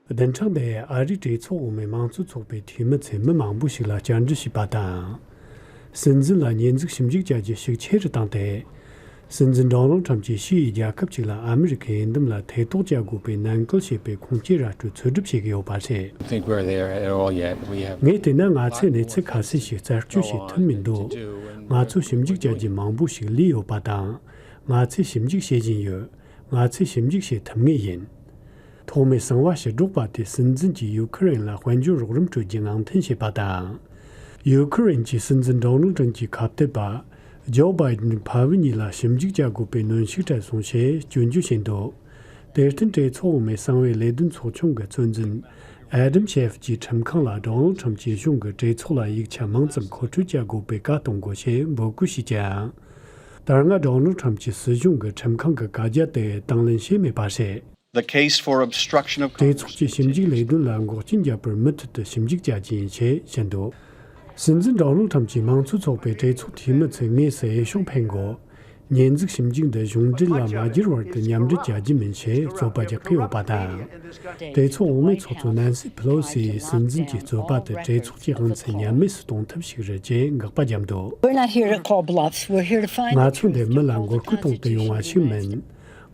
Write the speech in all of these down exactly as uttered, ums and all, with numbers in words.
བདུན་ཕྲག་འདིའི་ཨ་རིའི་གྲོས་ཚོགས་འོག་མའི་དམངས་གཙོ་ཚོགས་པའི་འཐུས་མི་ཚོས་མི་མང་པོ་ཞིག་ལ་བཅར་འདྲི་བྱས་པ་དང་། སྲིད་འཛིན་ལ་ཉེས་འཛུགས་ཞིབ་འཇུག་བྱ་རྒྱུ་ཤུགས་ཆེ་རུ་བཏང་སྟེ། སྲིད་འཛིན་ཌོ་ནལ་ཁྲམ་གྱིས་ཕྱིའི་རྒྱལ་ཁབ་ཅིག་ལ་ཨ་མི་རི་ཁའི་འོས་འདེམས་ལ་ཐེ་གཏོགས་བྱ་དགོས་པའི་ནན་སྐུལ་བྱེད་པའི་ཁུངས་སྐྱེལ་ར་སྤྲོད་འཚོལ་སྒྲུབ་བྱེད་ཀྱི་ཡོད་པ་རེད། Think we're there at all yet. We have ངས་བལྟས་ན་ང་ཚོས་གནས་ཚུལ་ཁ་གསལ་ཞིག་རྩད་གཅོད་བྱེད་ཐུབ་མི་འདུག་ང་ཚོ་ཞིབ་འཇུག་བྱ་རྒྱུ་མང་པོ་ཞིག་ལས་ཡོད་པ་དང་། ང་ཚོས་ཞིབ་འཇུག་བྱེད་བཞིན་ཡོད། ང་ཚོས་ཞིབ་འཇུག་བྱེད་ཐུབ་ངེས་ཡིན། ཐོག་མའི་གསང་བ་ཕྱིར་སྒྲོག་པ་དེས་སྲིད་འཛིན་གྱིས་ཡུ་ཁུ་རེན་ལ་དཔལ་འབྱོར་རོགས་རམ་སྤྲོད་རྒྱུ་ངང་འཐེན་བྱས་པ་དང་། ཡུ་ཁུ་རེན་གྱི་སྲིད་འཛིན་ཌོ་ནལ་ཏྲམ་གྱི་ཁ་གཏད་པ། ཇོ་བྷའི་ཏན་ཕ་བུ་གཉིས་ལ་ཞིབ་འཇུག་བྱ་དགོས་པའི་གནོན་ཤུགས་སྤྲད་སོང་ཞེས་སྐྱོན་བརྗོད་བྱས་འདུག་དེར་བརྟེན་གྲོས་ཚོགས་འོག་མའི་གསང་བའི་ལས་དོན་ཚོགས་ཆུང་གི་གཙོ་འཛིན་ཨེ་ཌམ་ཤེ་ཕ་གྱིས་ཁྲིམས་ཁང་ལ་ཌོ་ནལ་ཏྲམ་གྱི་གཞུང་གིས་གྲོས་ཚོགས་ལ་ཡིག་ཆ་མང་ཙམ་མཁོ་སྤྲོད་བྱ་དགོས་པའི་བཀའ་གཏོང་དགོས་ཞེས་འབོད་སྐུལ་བྱས་ཀྱང་། ད་སྔ་ཌོ་ནལ་ཏྲམ་གྱི་སྲིད་གཞུང་གིས་ཁྲིམས་ཁང་གི་བཀའ་རྒྱ་དེ་དང་ལེན་བྱས་མེད་པ་རེད། The case for obstruction of གྲོས་ཚོགས་ཀྱི་ཞིབ་འཇུག་ལས་དོན་ལ་འགོག་རྐྱེན་བརྒྱབ་པར་མུ་མཐུད་དུ་ཞིབ་འཇུག་བྱ་རྒྱུ་ཡིན་ཞེས་བཤད་འདུག་སྲིད་འཛིན་ཌོ་ནལ་ཏྲམ་གྱིས་མང་གཙོ་ཚོགས་པའི་གྲོས་ཚོགས་འཐུས་མི་ཚོས་དངོས་སུ་འོས་ཤོག་འཕེན་དགོས། ཉེས་འཛུགས་ཞིབ་འཇུག་འདི་གཞུང་འབྲེལ་ལ་མ་བསྒྱུར་བར་དུ་མཉམ་འབྲེལ་བྱ་རྒྱུ་མིན་ཞེས་རྩོད་པ་རྒྱག་གི་ཡོད་པ་དང་། གྲོས་ཚོགས་འོག་མའི་ཚོགས་གཙོ་ནན་སི་ཕི་ལོ་སིས་སྲིད་འཛིན་གྱི་རྩོད་པ་དེ་གྲོས་ཚོགས་ཀྱི་དབང་ཚད་ཉམས་དམས་སུ་གཏོང་ཐབས་ཤིག་རེད་ཅེས་དགག་པ་བརྒྱབ་འདུག We're not here to call bluffs. We're here to find ང་ཚོ་འདིར་མི་ལ་མགོ་སྐོར་གཏོང་དུ་ཡོང་བ་ཞིག་མིན།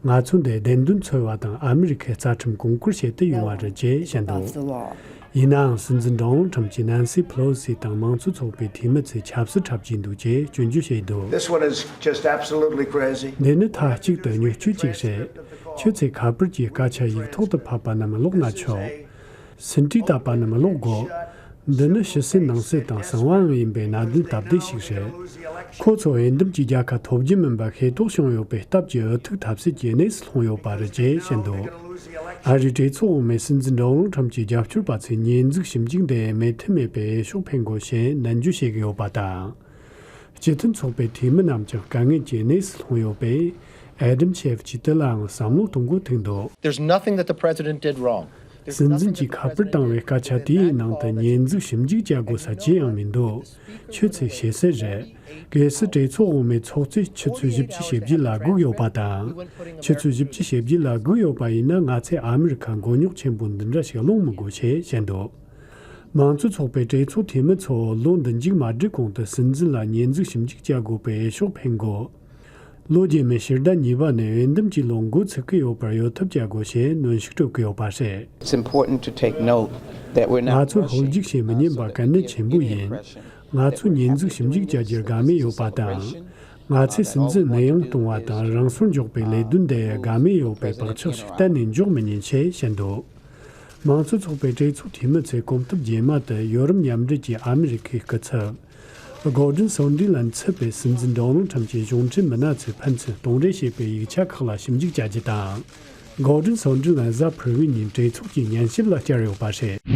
ང་ཚོ་འདིར་བདེན་དོན་འཚོལ་བ་དང་ཨ་མི་རི་ཁའི་རྩ་ཁྲིམས་གོང་བཀུར་བྱེད་དུ་ཡོང་བ་རེད་ཅེས་བཤད་འདུག་ཡིན་ནའང་སྲིད་འཛིན་ཌོ་ནལ་ཏྲམ་གྱིས་ནན་སི་ཕི་ལོ་སི་དང་མང་གཙོ་ཚོགས་པའི་འཐུས་མི་ཚོས་ཆབ་སྲིད་འཁྲབ་ཀྱིན་འདུག་ཅེས་སྐྱོན་བརྗོད་བྱས་འདུག This one is just absolutely crazy. འདི་ནི་མཐའ་གཅིག་ཏུ་བརྙས་བཅོས་ཅིག་རེད། ཁྱོད་ཚོས་ཁ་པར་གྱི་སྐད་ཆ་ཡིག་ཐོག་ཏུ་ཕབ་པ་རྣམས་ཀློག་ན་ཆོག་ཟིན་བྲིས་བཏབ་པ་རྣམས་ཀློག་དགོས། འདི་ནི་ཕྱི་གསལ་ནང་གསལ་དང་གསང་བའང་ཡིན་པའི་གནད་དོན་སྟབས་བདེ་ཞིག་རེད། ཁོ་ཚོ་འོས་འདེམས་ཀྱི་རྒྱལ་ཁ་ཐོབ་རྒྱུ་མིན་པ་ཤེས་རྟོགས་བྱུང་ཡོད་པའི་སྟབས་ཀྱིས་འུ་ཐུག་ཐབས་ཟད་ཀྱི་གནས་སུ་ལྷུང་ཡོད་པ་རེད་ཅེས་བཤད་འདུག་ཨ་རིའི་གྲོས་ཚོགས་འོག་མའི་སྲིད་འཛིན་ཌོ་ནལ་ཏྲམ་གྱི་རྒྱབ་སྐྱོར་པ་ཚོས་ཉེས་འཛུགས་ཞིབ་འཇུག་འདི་མོས་མཐུན་མེད་པའི་འོས་ཤོག་འཕེན་དགོས་ཞེས་ནན་བརྗོད་བྱེད་ཀྱི་ཡོད་པ་དང་། སྤྱི་མཐུན་ཚོགས་པའི་འཐུས་མི་རྣམས་ཀྱང་དཀའ་ངལ་གྱི་གནས་སུ་ལྷུང་ཡོད་པས། ཨེ་ཌམ་ཤེ་ཕ་གྱིས་དེ་ལའང་བསམ་བློ་གཏོང་དགོས་ཐུག་འདུག There's nothing that the president did wrong. སྲིད་འཛིན་གྱིས་ཁ་པར་བཏང་བའི་སྐད་ཆ་དེའི་ནང་དུ་ཉེས་འཛུགས་ཞིབ་འཇུག་བྱ་དགོས་ས་ཅི་ཡང་མི་འདུག་ཁྱོད་ཚོས་ཤེས་གསལ་རེད། གལ་སྲིད་གྲོས་ཚོགས་འོག་མའི་ཚོགས་གཙོས་ཆུ་ཚོད་བཞི་བཅུ་ཞེ་བརྒྱད་ལ་སྒུག་ཡོད་པ་དང་། ཆུ་ཚོད་བཞི་བཅུ་ཞེ་བརྒྱད་ལ་སྒུག་ཡོད་པ་ཡིན་ན་ང་ཚོས་ཨ་མི་རི་ཁ་མགོ་རྙོག་ཆེན་པོ་འདི་འདྲ་ཞིག་སློང་མི་དགོས་ཞེས་བཤད་འདུག་མང་གཙོ་ཚོགས་པའི་གྲོས་ཚོགས་འཐུས་མི་ཚོ་ལོ་འདི་མཇུག་མ་སྒྲིལ་གོང་དུ་སྲིད་འཛིན་ལ་ཉེས་འཛུགས་ཞིབ་འཇུག་བྱ་དགོས་པའི་འོས་ཤོག་འཕེན་དགོས། ལོ་རྗེས་མའི་ཕྱི་ཟླ་གཉིས་པ་ནས་འོས་འདེམས་ཀྱི་ལོ་འགོ་ཚུགས་ཀྱི་ཡོད་པར་འོས་ཐབས་བྱ་དགོས་ཞེས་གནོན་ཤུགས་སྤྲོད་ཀྱི་ཡོད་པ་རེད། It's important to take note that we're not ང་ཚོར་ཧོལ་རྒྱུག་བྱེད་མི་ཉན་པ་གལ་གནད་ཆེན་པོ་ཡིན། ང་ཚོ་ཉེས་འཛུགས་ཞིབ་འཇུག་བྱ་རྒྱུར་དགའ་མོས་ཡོད་པ་དང་། ང་ཚོས་སྲིད་འཛིན་གནས་དབྱུང་གཏོང་བ་དང་རང་སོར་འཇོག་པའི་ལས་དོན་དེ་དགའ་མོས་ཡོད་པའི་བག་ཆགས་ཤིག་གཏན་ནས་འཇོག་མི་ཉན་ཞེས་བཤད་འདུག་མང་གཙོ་ཚོགས་པའི་གྲོས་ཚོགས་འཐུས་མི་ཚོས་གོམ་སྟབས་རྗེས་མ་དུ་ཡོ་རོབ་མཉམ་འབྲེལ་གྱིས་ཨ་མི་རི་ཁའི་སྐུ་ཚབ། གོར་ཌོན་སོན་ཌི་ལན་ཚུད་པའི་སྲིད་འཛིན་ཌོ་ནལ་ཏྲམ་གྱི་གཞུང་འབྲེལ་མི་སྣ་ཚོས་ཕན་ཚུན་གཏོང་རེས་བྱས་པའི་ཡིག་ཆ་ཁག་ལ་ཞིབ་འཇུག་བྱ་རྒྱུ་དང་། གོར་ཌོན་སོན་ཌི་ལན་གཟའ་ཕུར་བུའི་ཉིན་གྲོས་ཚོགས་ཀྱི་ཉན་ཞིབ་ལ་བཅར་ཡོད་པ་རེད།